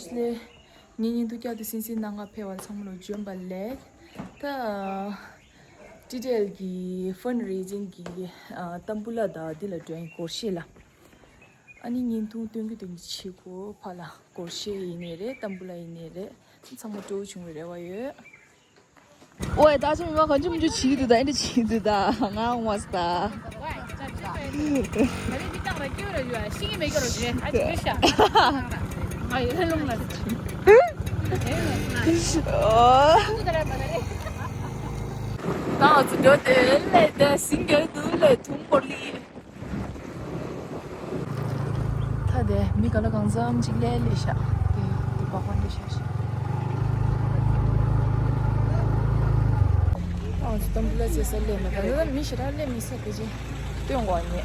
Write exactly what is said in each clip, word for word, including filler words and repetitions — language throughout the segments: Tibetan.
ལས། ངའི་བརྙན་ཐུང་བསྐྱར་དུ་གསན་གཟིགས་གནང་ག་ཕེབས་པ་ཚང་མ་ལ་བྱོན་པ་ལེགས། ད་ཊི་ཌི་ཨེལ་གི་ཕན་རེ་ཛིང་གི་ཏམ་བུ་ལ་དང་འདི་ལ་འགྲོ་ཡིན། སྒོར་གཞས་ལ། ཨ་ནི་བརྙན་ཐུང་སྟོན་གི་སྟོན་གི་བྱེད་དགོས་ཕ་ལ། སྒོར་གཞས་ཡིན་ནའི་རེད། ཏམ་བུ་ལ་ཡིན་ནའི་རེད། ཚང་མ་སྤྲོ་བོ་བྱུང་བའི་རེ་བ་ཡོད། ཨོའི་ད་ཚོ་མི་མང་གང་ཅི་མི་ཅི་བྱེད་ཀྱི་འདུག་ད་ཨེ་འདྲ་བྱེད་ཀྱི་འདུག་ད་ང་འོང་བ་སི་ད། ད་ང་ཚོ་འགྲོ་དེ་ལས་དེ་སིང་གེ་དུ་ལས་ཐུང་པོ་ལི། ད་དེ་མི་ག་ལ་གང་འཚམ་ཅིག་སླེབས་སླེབས་ཤག་དེ་དེ་པགས་པ་འདྲ་ཤག་ཤག་ཨ་ཙི་ཏམ་བུ་ལ་ཟེར་ས་སླེབས་མ། ད་ད་མི་ཞེ་དྲག་སླེབས་མི་ས་དེ་ཅི་སྟོན་དགོས་ཉེ།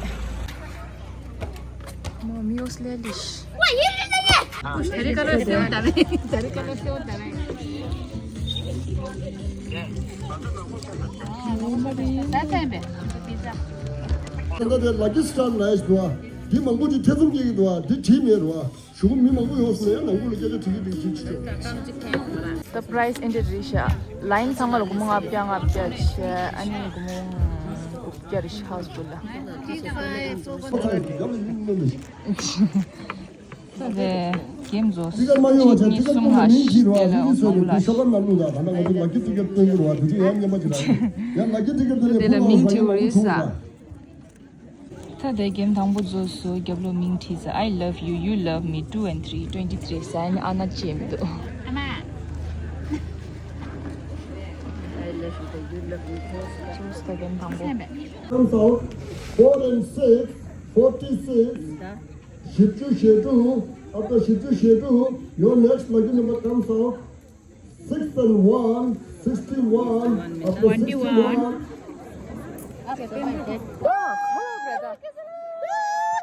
མོ་མི་ཡོང་སླེབས་སླེབས་ཤག་ད་དེ་ལ་ཀི་སི་ཊར་ལ་ཡ་ཞིག་འདུག་ཨ། འདི་མང་པོ་ཅིག་ཐེ་ཚོམ་སྐྱེ་གི་འདུག་ཨ། འདི་བྲིས་མེད་རུ་ཨ། གཞུག་གུ་མི་མང་པོ་ཡོང་སོང་ན་ཡང་ནང་ཁུལ་ལ་སྐད་ཆ་དྲི་གི་འདུག་ཅིག་ཅིག་ཅིག་ད་པ་རའི་སི་ཨེ་འདྲ་རེད་ཤག་ལའིན་ཚང་མ་ལ་སྒོར་མོ་ལྔ་བརྒྱ་ལྔ་བརྒྱ་རེད་ཤག་ཨ་ནི་སྒོར་མོ་དགུ་བརྒྱ་རེད་ཤག་ཧའུ་སི་བུལ་ལ། ད་དེ་གེམ་རྫོགས་སོང་། མི་གཉིས་གསུམ་ལ་ཤི་དེ་ལ་མང་པོ་ལ་ཤི། དེ་ལ་མིང་བྲིས་རེད་ཤག་ད་ལྟ་གེམ་དང་པོ་རྫོགས་སོང་། རྒྱབ་ལོགས་མིང་བྲིས་ཚར། I love you, you love me, two and three, twenty-three ཟེར། ཨ་ནི་ཨ་ན་བྱས་མི་འདུག་ད་གེམ་དང་པོ། Comes out four and six, forty-six. བཞི་བཅུ་ཞེ་དྲུག་ཨ་ད་བཞི་བཅུ་ཞེ་དྲུག Your next lucky number comes out. Six and one, sixty-one, after sixty-one.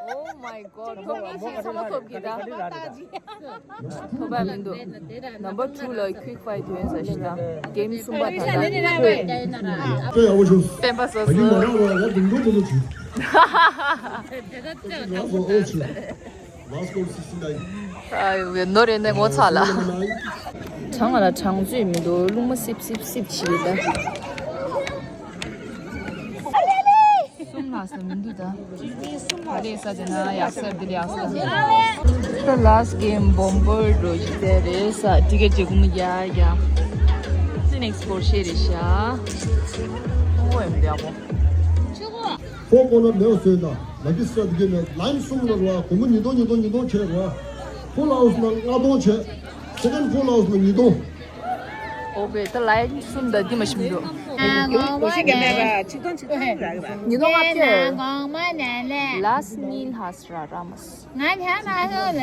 Oh my god. ཐོབ་ཡིན་ཞིག་ཚང་མ་ཐོབ་གི་ད། ཐོབ་པ་མི་འདུག Number two ལ་quick fight ཡོད་ས་ཞིག་ད། གེམ་གསུམ་པ་ད་ད། སྤེན་པ་སོ་སོ། ལ་སྐོར་སིག་སི་ནའིན། ཨ་ཡོ་ནོར་རེད་ནས་ངོ་ཚ་ལ། གྲང་ང་ལ་གྲང་ཚོད་མི་འདུག་རླུང་མ་སིབ་སིབ་སིབ་བྱེད་ད། གསུམ་ལྷག་ས་མི་འདུག་ད། ག་རེ་ས་དེ་ན་ཡག་ས་དེ་ལ་ཡག་ས། The last game bomber འགྲོ་ཞིག་དེ་རེད་ས། ཊི་ཀེ་ཊི་བྱེད་ཀུ་མི་ཡ་ཡ། The next སྐོར་ཤེས་རེད་ཤག་ཧོ་ཡ་མི་འདུག་ཡག་པོ། Four corner ནས་བཟོས་ན་ལ་ཀི་སི་ཊར་དེ་གའི་ནས་ལའིན་གསུམ་ལ་རོ། སྒོར་མོ་ཉིས་སྟོང་ཉིས་སྟོང་ཉིས་སྟོང་བྱས་རོ། Full house ན་ལྔ་སྟོང་བྱས། Second full house ན་ཉིས་སྟོང་། ཨོ་ཀེ། ད་ལའིན་གསུམ་ད་འདི་མ་ཤི་མི་འདུག་ཉིས་སྟོང་ལྔ་བརྒྱ། ལ་སི་ནི་ལྷ་སི་ར་ར་མ་སི། ང་ཉ་མ་ཧོ་ལ།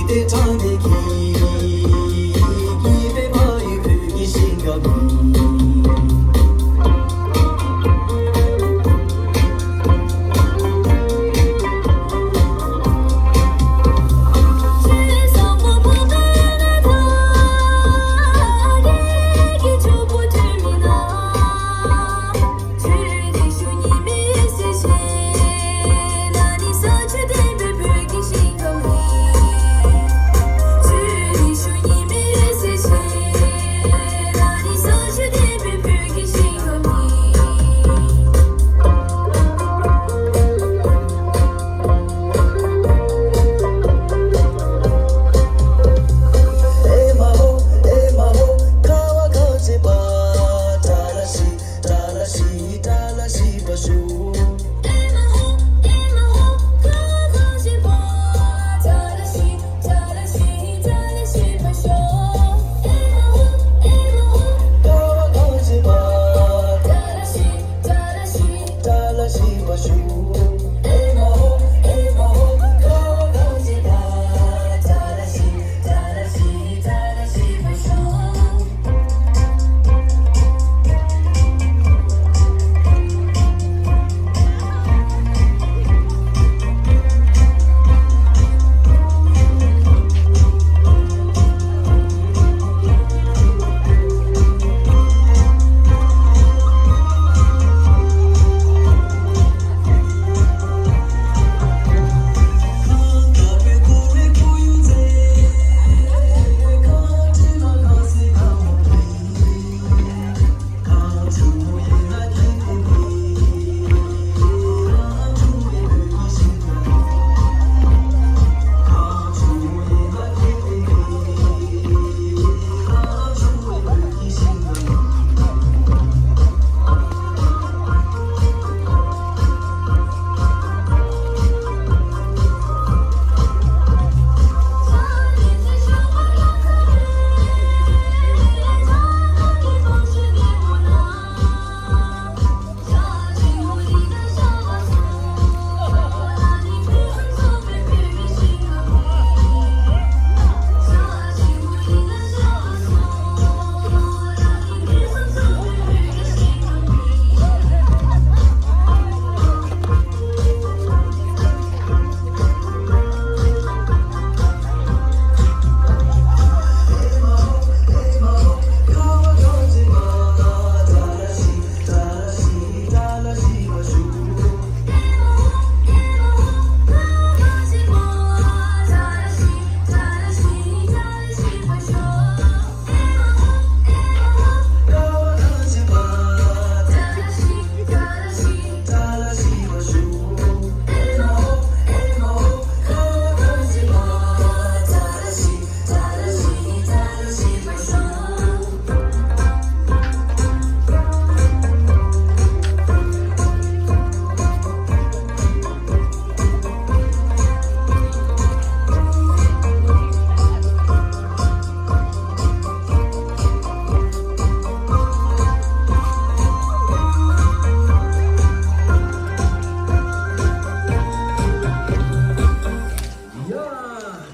ཡ།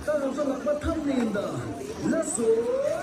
ད་ང་ཚོ་ལག་པ་འཐམ་ནས་ཡིན་ད། ལགས་སོ།